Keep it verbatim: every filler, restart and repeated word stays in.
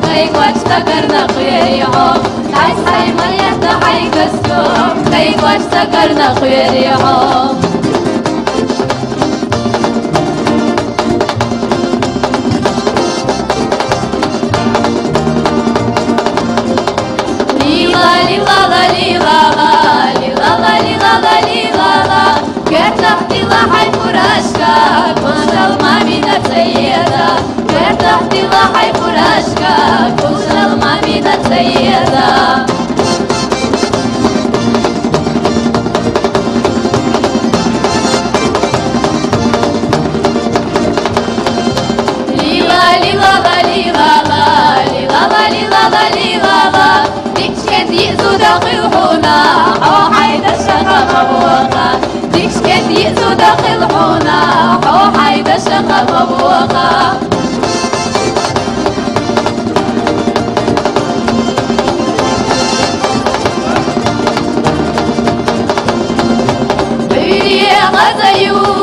Кайгвачта гарна хверио, тай сай маята хайгасто, кайгвачта гарна хверио. Лила, лила, ла, лила, ла, лила, ла, лила, ла, лила, ла. Кертахтила хай пурашка, кусал мамина цаеда. Кертахтила хай пурашка, кусал мамина цаеда. Лила, лила, ла, лила, ла, лила, ла, лила, ла, лила, ла. Дикчкент йизуда хилхуна, хо хайда шаха мавуха. Дикчкент йизуда хилхуна, хо хайда шаха мавуха. Бирия газаю.